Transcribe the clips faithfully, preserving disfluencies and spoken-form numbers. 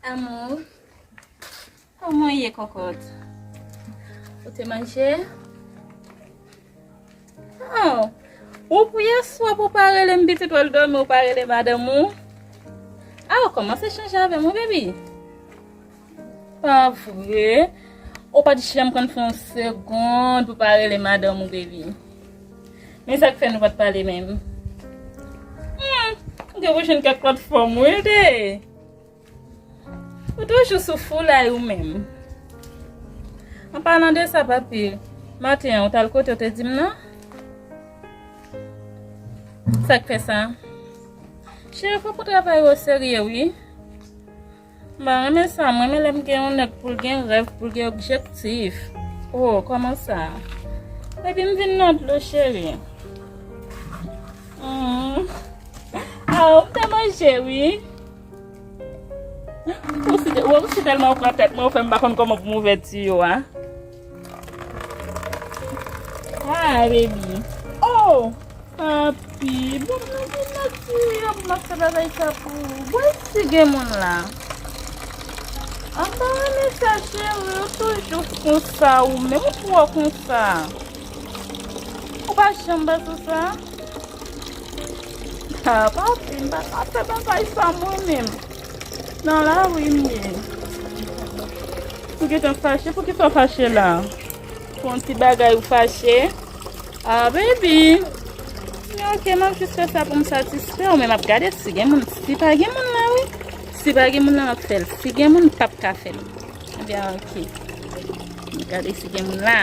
Amou, kòman w ye, kòkòt? Ou te manje? Oh, ou pou yèswa pou w pa rele m, pitit, w al dòmi, ou pa rele madanm ou? Ah, ou kòmanse chanje avè m, wi, baby. Pa vre? Ou pa t janm konn fè yon segonn pou w pa rele madanm ou, baby. Men sa k fè nou pa t pale menm? Hmm, ou gen pou jwenn kèk lòt fanm, wi, de. Ou toujou sou foulay ou menm. An palan de sa, papi, maten an, ou t al kote w te di m nan? Sa k fè sa? Cheri, fòk ou travay oserye, wi. Mwen renmen sa, mwen renmen lè m gen yon nèg pou l gen rèv, pou l gen objektif. Oh, kòman sa? Epi m vin nan dlo, cheri. Hmm. Ah, m te manje, wi. Ou si, ou si tèlman ou pran tèt mwen, ou fè m pa konn kòman pou m ouvè tiyo a. Ah, baby. Oh, papi, bon, mwen vin nan tiyo, m ap fè bagay sa pou ou. Bon, si gen moun la. An pa renmen sa, cheri, ou toujou konsa, ou menm ou twò konsa. Ou pa janm pase sa? Ah, papi, m pa ka fè bagay sa mwen menm. Nan lari m ye. Ou gentan fache? Poukisa w fache la? Pou yon ti bagay ou fache? Ah, baby. Men ok, m ap jis fè sa pou m satisfè w, men m ap gade si gen moun. Si pa gen moun la, wi. Si pa gen moun la, m ap fè l. Si gen moun, p ap ka fè l. Ebyen, ok. M gade si gen moun la.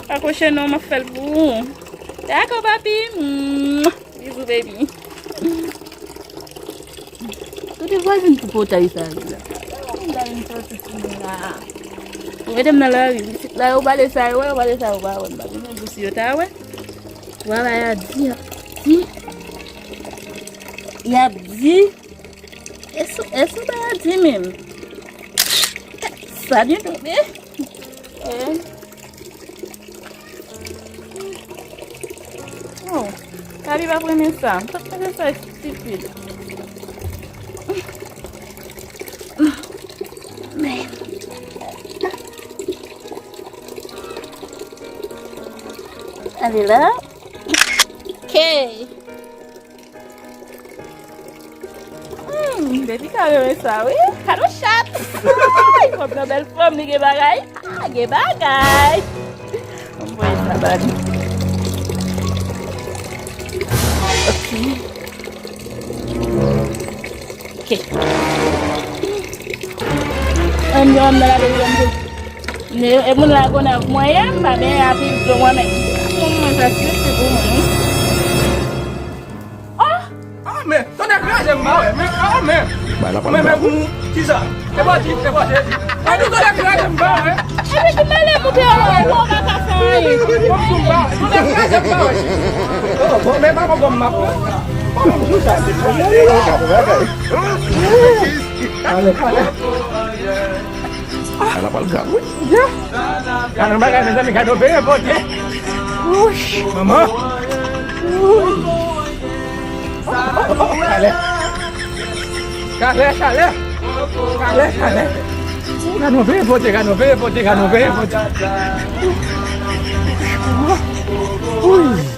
Pa kwoche non, m ap fè l pou ou. Dakò, papi. Mwah. Bizou, baby. Kote vwazin tripotay sa ye la? Ou mete m nan lari, pitit la, yo pale sa yo wè, yo pale sa yo pa wè, m pa konnen pou si yo ta wè. Vwala, y ap di, y ap di. Y ap di. Èske, èske w ta di menm? Sa byen tonbe. Eh. Oh, Gaby pa renmen sa. M t ap panse sa estipid. Men. Ale la. Ok. Hmm, baby ka renmen sa, wi. Kado chat. Ay, kòm nan bèl fanm, li gen bagay. Ah, gen bagay. Ann voye sa ba li. Ok. Ok. Ann, yo, ann, la, la, la, la. Ne, e moun la Gonav mwen ye, m pa benyen a Piblo mwen menm. Mwen, mwen, sa, se, se pou mwen, wi. Oh! Ah, men, tonnè kraze m, ba wè, men, ah, men. Bay la pale. Men, men, pou kisa? E pa di, e pa di. Ah, nou tonnè kraze m, ba wè. Epi ki mele moute an, ou pa ka fè anyen. Bon, m tou ba, tonnè kraze m, ba wè. Oh, bon, men pa bon, bon, m ap pran. Bon, m tou sa. Ale, ale. Ala pral grav, wi. Ya. Gade yon bagay, mezanmi, gade yon veye pote. Wouch, manman. Wouch. Oh, oh, oh, oh, kalè. Kalè, kalè. Kalè, kalè. Gade yon veye pote, gade yon veye pote, gade yon veye pote. Wouch.